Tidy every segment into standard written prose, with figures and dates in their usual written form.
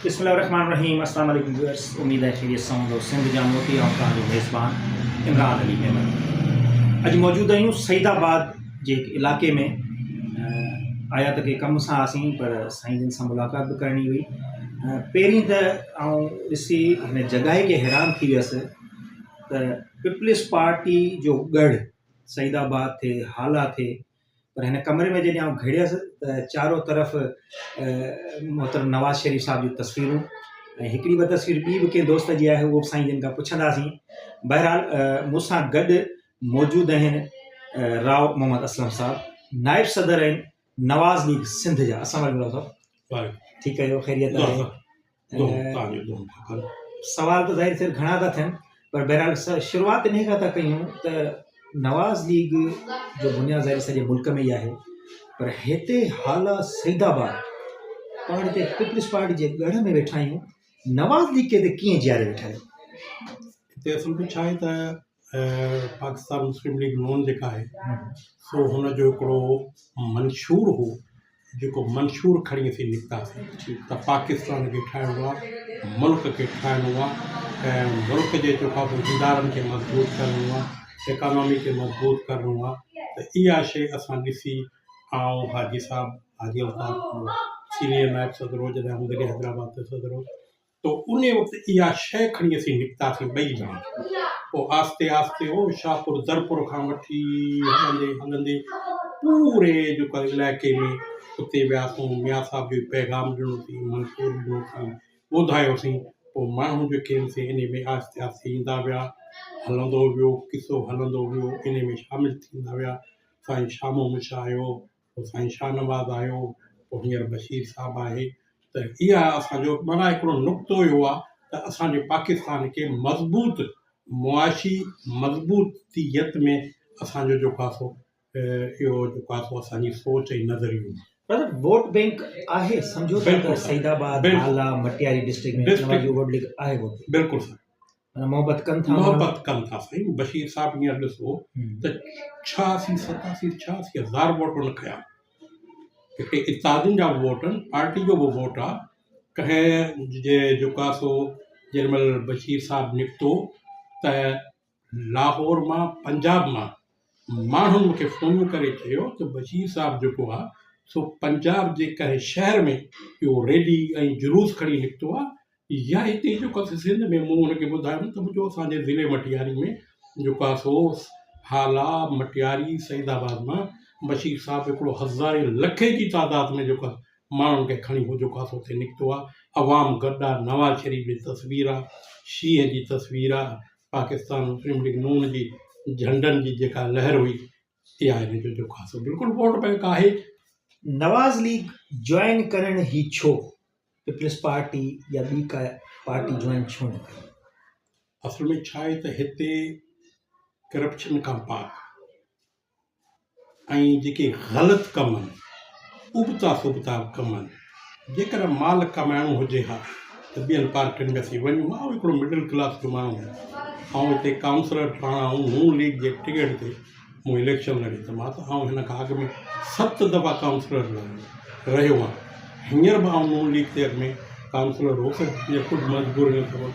بسم الله الرحمن الرحيم السلام عليڪم ويورس اميد آهي خيريت سان هوندو سنڌ جا موتي آئون توهان جو ميزبان عمران علي ميمڻ اڄ موجود آهيون سعيد آباد جي هڪ علائقي ۾ آيا ته ڪي ڪم سان آسين پر سائين جن سان ملاقات به ڪرڻي هئي پهرين ته آئون ڏسي هن جڳهه کي حيران ٿي ويس ته پيپلز پارٽي جو ڳڙهه سعيد آباد ٿئي هالا ٿئي پر هن ڪمري ۾ جڏهن آئون گهڙيس ته چارو طرف محترم نواز شريف صاحب جون تصويرون ۽ هڪڙي ٻه تصوير ٻي به ڪنهن دوست جي آهي اهو به سائين جن کان پڇنداسين بهرحال مون سان گڏ موجود آهن راء محمد اسلم صاحب نائب صدر آهن نواز ليگ سنڌ جا اسلام عليڪم راء صاحب ٺيڪ آهيو خيريت آهي سوال ته ظاهر ٿيل گهڻا ٿا ٿين پر بهرحال شروعات انهي کان ٿا ڪيون ته نواز ليگ جو بنياد ظاهر سڄي ملڪ ۾ ئي آهي پر هتي هالا سعيد آباد پاڻ هتي پيپلز پارٽي جي ڳڙهه ۾ ويٺا آهيون نواز ليگ کي هتي ڪيئن جياري ويٺا آهيو؟ هتي اصل ۾ ڇا آهي ته پاڪستان مسلم ليگ نون جيڪا آهي سو هن جو هڪڙو منشور هو جيڪو منشور کڻي اسين نڪتاسين ته پاڪستان کي ٺاهڻو آهي ملڪ کي ٺاهڻو آهي ۽ ملڪ جي جيڪو آهي ادارن کي مضبوط ڪرڻو آهي اڪانامي کي مضبوط ڪرڻو آهي ته اها شيء اسان ڏسي آئون حاجي صاحب حاجي الطاف سينئر نائب صدر هو جڏهن آئون ضلعي حيدرآباد تي صدر هوس تو انهي وقت اها شيء کڻي اسين نڪتاسين ٻئي ڄڻا. پوء آهستي آهستي هو شاهپور درپور کان وٺي هلندي هلندي پوري جيڪو آهي علائقي ۾ اتي وياسون ميان صاحب جو پيغام ڏنوسين منشور ڏنوسين ٻڌايوسين پوء ماڻهو جيڪي آهن سي انهي ۾ آهستي آهستي ايندا ويا هلندو ويو قصو هلندو ويو انهي ۾ شامل ٿيندا ويا سائين شامو مشاهه آيو پوء سائين شاهنواز آيو، پوء هينئر بشير صاحب آهي ته اها اسان جو معنيٰ هڪڙو نقطو اهو آهي ته اسان جي پاڪستان کي مضبوط معاشي مضبوطيت ۾ اسان جو جيڪو آهي سو اهو جيڪو آهي سو اسان جي سوچ ۽ نظريو آهي. پر ووٽ بينڪ آهي سمجهو ٿا ته سعيد آباد، هالا، مٽياري ڊسٽرڪٽ ۾ نواز جو ووٽ ليگ آهي ووٽ بينڪ. بلڪل سر. معنيٰ محبت ڪن ٿا. محبت ڪن ٿا سائين بشير صاحب هينئر ڏسو ته 86 87 86 هزار ووٽ هن کنيا هڪڙي اتحادين جا به ووٽ آهن پارٽي جو به ووٽ آ ڪنهن جي جيڪو آ سو جنهن مهل بشير صاحب نڪتو ته لاهور مان پنجاب مان ماڻهن مونکي فونون ڪري چيو ته بشير صاحب جيڪو آ سو پنجاب جي ڪنهن شهر ۾ اهو ريلي ۽ جلوس کڻي نڪتو آ يا هتي جيڪو آهي سنڌ ۾ مون هن کي ٻڌايو ته منهنجو اسان جي ضلعي مٽياري ۾ جيڪو آهي سو هالا مٽياري سعيد آباد مان بشير صاحب هڪڙو هزارين لکين جي تعداد ۾ جيڪو آهي ماڻهن کي کڻي هو جيڪو آهي سو اتي نڪتو آهي عوام گڏ آهي نواز شريف جي تصوير آهي شينهن جي تصوير آهي پاڪستان مسلم ليگ نون جي جهنڊن جي جيڪا لهر هئي اها هن جو جيڪو آهي سو بلڪل ووٽ بينڪ آهي. نواز ليگ جوائن ڪرڻ هي ڇو؟ پيپلز پارٽي يا ٻي ڪا پارٽي جوائن ڇو نه ڪئي؟ اصل ۾ ڇا آهي ته هتي ڪرپشن کان پاڪ ۽ جيڪي غلط ڪم آهن ابتا سبتا ڪم آهن جيڪڏهن مال ڪمائڻو هجي ها ته ٻين پارٽين ۾ اسين وڃون ها آئون هڪڙو مڊل ڪلاس جو ماڻهو آهيان آئون هتي ڪائونسلر پاڻ آئون نون ليگ جي ٽڪيٽ تي مون اليڪشن لڙي ته مان ته آئون هن کان اڳ ۾ ست دفعا ڪائونسلر رهيو آهيان هينئر به آئون نون ليگ تي اڳ ۾ ڪائونسلر هوس هينئر ڪجهه مجبورين سبب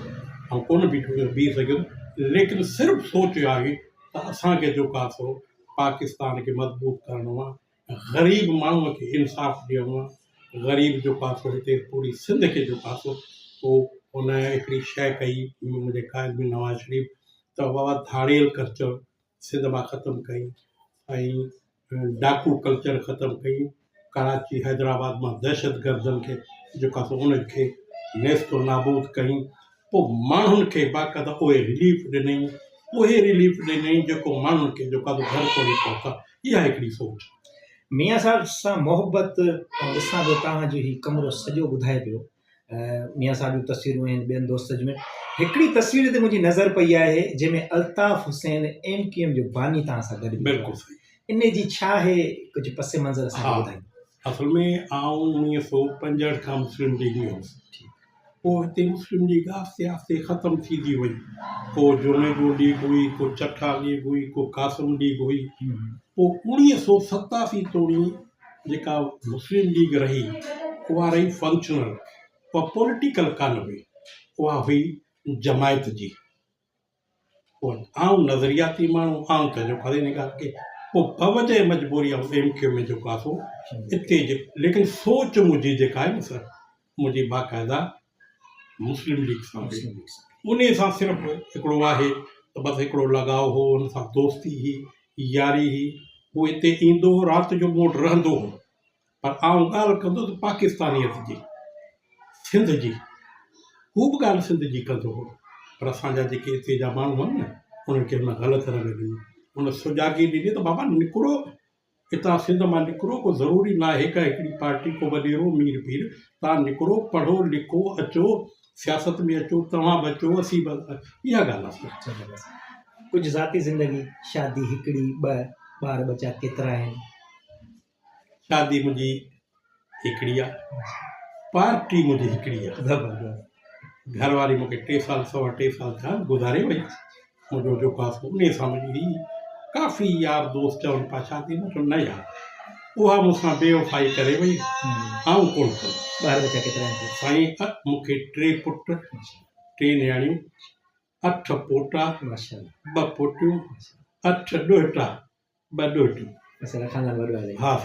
آئون ڪونه بيٺو بيهي سگهيس ليڪن صرف سوچ اها آهي ته اسان کي جيڪو آهي سو پاڪستان کي مضبوط ڪرڻو آهي غريب ماڻهوء کي انصاف ڏيڻو آهي غريب جيڪو آهي سو هتي پوري سنڌ کي جيڪو آهي سو پوء هن هڪڙي شيء ڪئي منهنجي قائد نواز شريف ته بابا ڌاڙيل ڪلچر سنڌ مان ختم ڪئي ۽ ڊاڪو ڪلچر ختم ڪئي ڪراچي حيدرآباد مان دهشتگردن کي جيڪو آهي سو انهن کي نيست و نابود ڪئي پوء ماڻهن کي باقاعده اهي رليف ڏنئي اهي رليف ڏنئي جيڪو ماڻهن کي جيڪو آهي سو گهر توڙي پهتا اها هڪڙي سوچ. ميان صاحب سان محبت ۽ ڏسان پيو توهان جو هي ڪمرو سڄو ٻڌائي پيو ميان صاحب جون تصويرون آهن ٻين دوست جون هڪڙي تصوير تي منهنجي نظر پئي آهي جنهن ۾ Altaf Hussain M Q M جو باني توهان سان گڏ بلڪل صحيح ان جي ڇا آهي ڪجهه پس منظر اسان کي ٻڌايو. اصل ۾ آئون 1965 کان مسلم ليگ ۾ هوس پوء هتي مسلم ليگ آهستي آهستي ختم ٿيندي وئي ڪو جوڻيجو ليگ هئي ڪو چٺا ليگ هئي ڪو قاسم ليگ هئي پوء 1987 توڻي جيڪا مسلم ليگ رهي اها رهي فنڪشنل. اها پوليٽيڪل ڪانه هئي، اها هئي جماعت جي. پوء آئون نظرياتي ماڻهو آئون ته جيڪو آهي ان ڳالهه کي پوء بوجه مجبوري آئون ايم ڪيو ۾ جيڪو آهي سو اتي جي ليڪن سوچ منهنجي جيڪا آهي نه سر منهنجي باقاعده مسلم ليگ سان هئي انهي سان صرف هڪڙو آهي ته بس هڪڙو لڳاء هو ان سان دوستي هئي ياري هئي هو اتي ايندو هو رات جو مون وٽ رهندو هو پر آئون ڳالهه ڪندو هوس پاڪستانيت جي سنڌ جي هو به ڳالهه سنڌ جي ڪندو هو پر اسان جا جيڪي اتي جا ماڻهو هئا نه انهن کي هن غلط رنگ ڏنو هن سجاڳي ڏني ته بابا نڪرو اتان سنڌ مان نڪرو ڪو ضروري ناهي ڪا هڪڙي پارٽي ڪو وڏيرو مير پير تان نڪرو پڙهو لکو اچو سياست ۾ اچو توهان به اچو اسين به اها ڳالهه آهي. ڪجهه ذاتي زندگي، شادي هڪڙي ٻه، ٻار ٻچا ڪيترا آهن؟ شادي منهنجي هڪڙي آ، پارٽي منهنجي هڪڙي آ. گهر واري مونکي ٽي سال سوا ٽي سال ٿيا آهن گذاري وئي. منهنجو جيڪو آ سو انهي سان منهنجي هي ڪافي يار دوست چون پيا شادي مون چيو نه يار اها مون سان بي وفائي ڪري وئي آئون ڪونه ڪندس. ٻار ٻچا ڪيترا آهن؟ سائين مونکي ٽي پٽ ٽي نياڻيون اٺ پوٽا ٻه پوٽيون اٺ ڏوهٽا ٻه ڏوهٽيون. ماشاءالله خاندان وڏو آهي. ها.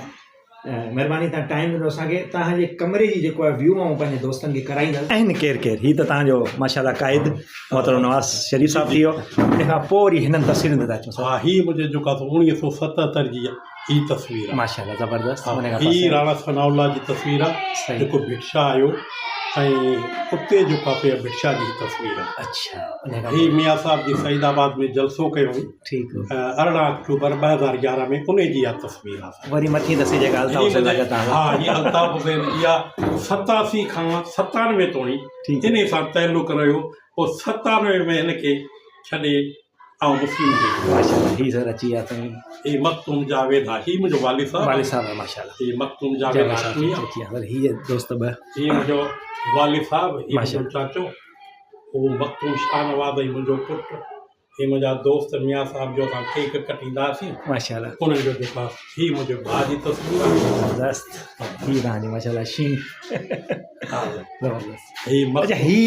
مھرباني تان ٽائيم ڏنو اسان کي تان جي ڪمري جي جيڪو آهي ويو آئون پنهنجي دوستن کي ڪرائيندس. آهن ڪير ڪير هي ته تان جو ماشاءالله قائد محترم نواز شريف صاحب ٿي ويو ان کان پوء وري هنن تصويرن تي ٿا اچون ها هي منهنجي جيڪو آهي 1977 جي هي تصوير آهي. ماشاءالله زبردست ان کان هي راڻا ثناء الله جي تصوير آهي جيڪو ڀٽشاهه آيو ۽ اتي جيڪو آهي ڀٽشاهه جي تصوير آهي. اڇا ان کان هي ميان صاحب جي سعيد آباد ۾ جلسو ڪيو هئي. ٺيڪ 18 آڪٽوبر 2011 ۾ انهي جي اها تصوير آهي. وري مٿين تصوير جيڪا الطاف حسين سان گڏ ها هي الطاف حسين جي آهي 87 کان 97 توڻي انهي سان تعلق رهيو پوء 97 ۾ هن کي ڇڏي آئون مسلم ليگ ۾. ماشاءالله هي سر اچي ويا سائين. هي مخدوم جاويد ها هي منهنجو والد صاحب والد صاحب آهي ماشاءالله. هي مخدوم جاويد هاشمي آهي. اچي ويا سر هي دوست ٻه. هي منهنجو والد صاحب هي منهنجو چاچو هو مخدوم شاهنواز ۽ منهنجو پٽ هي منهنجا دوست ميان صاحب جو اسان ڪيڪ ڪٽيندا هئاسين ماشاءالله انهن جو جيڪو آهي هي منهنجي ڀاء جي تصوير آهي زبردست هي تهان جي ماشاءالله شين زبردست هي اچھا هي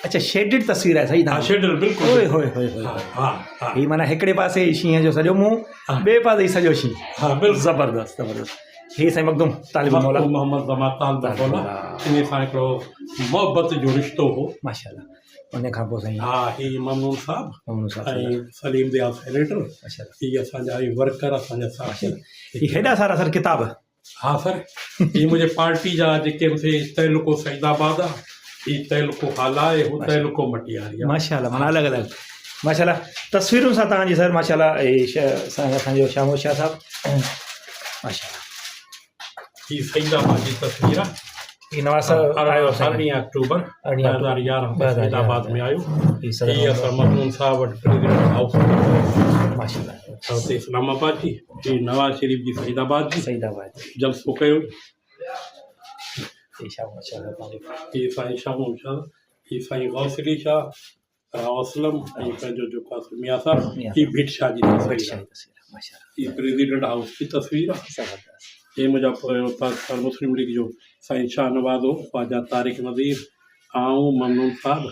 اچھا شيڊڊ تصوير آهي صحيح ها شيڊڊ بلڪل اوئي هوئي هوئي هوئي ها ها هي معنی هڪڙي پاسي شينهن جو سڄو منهن ٻئي پاسي سڄو شينهن ها بلڪل زبردست زبردست هي سائين مخدوم طالب الموليٰ مخدوم محمد زمان طالب الموليٰ ان سان هڪڙو محبت جو رشتو هو ماشاءالله ان کان پوء سائين ها هي ممنون صاحب ممنون صاحب ۽ سليم ديال سينيٽر ماشاءالله هي اسان جا هي ورڪر اسان جا ساٿي هي هيڏا سارا سر ڪتاب ها سر هي منهنجي پارٽي جا جيڪي به سي تعلقو سعيد آباد آ هي تعلقو هالا آهي هو تعلقو مٽياري آ ماشاءالله معنی الڳ الڳ ماشاءالله تصويرن سان تهان جي سر ماشاءالله هي اسان جو شامو شاهه صاحب ماشاءالله هي سعيد آباد جي تصوير آ هي نواز صاحب آيو 18 آڪٽوبر 2011 سعيد آباد ۾ آيو هي اسان مخدوم صاحب وٽ پريزيڊنٽ هائوس ماشاءالله اتي اسلام آباد جي هي نواز شريف جي سعيد آباد جي سعيد آباد جي جلسو ڪيو هي شاهه شاهه هي سائين شاهه شاهه هي سائين غوث علي شاهه راء اسلم ۽ پنهنجو جيڪو آهي ميان صاحب هي ڀٽ شاهه جي تصوير آهي هي پريزيڊنٽ هائوس جي تصوير آهي هي منهنجا پاڪستان مسلم ليگ جو سائين شاهنواز هو خواجا طارق نذير آئون ممنون صاحب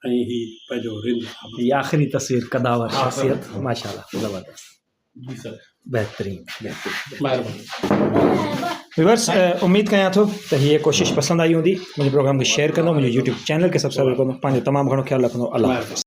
۽ هي پنهنجو رند صاحب هي آخري تصوير قداور شخصيت ماشاءالله زبردست جي سر بهترين بهترين مهرباني ويورس اميد ڪيان ٿو ته هي ڪوشش پسند آئي هوندي منهنجي پروگرام کي شيئر ڪندو منهنجي يوٽيوب چينل کي سبسڪرائب ڪندو پنهنجو تمام گهڻو خيال رکندو الله حافظ.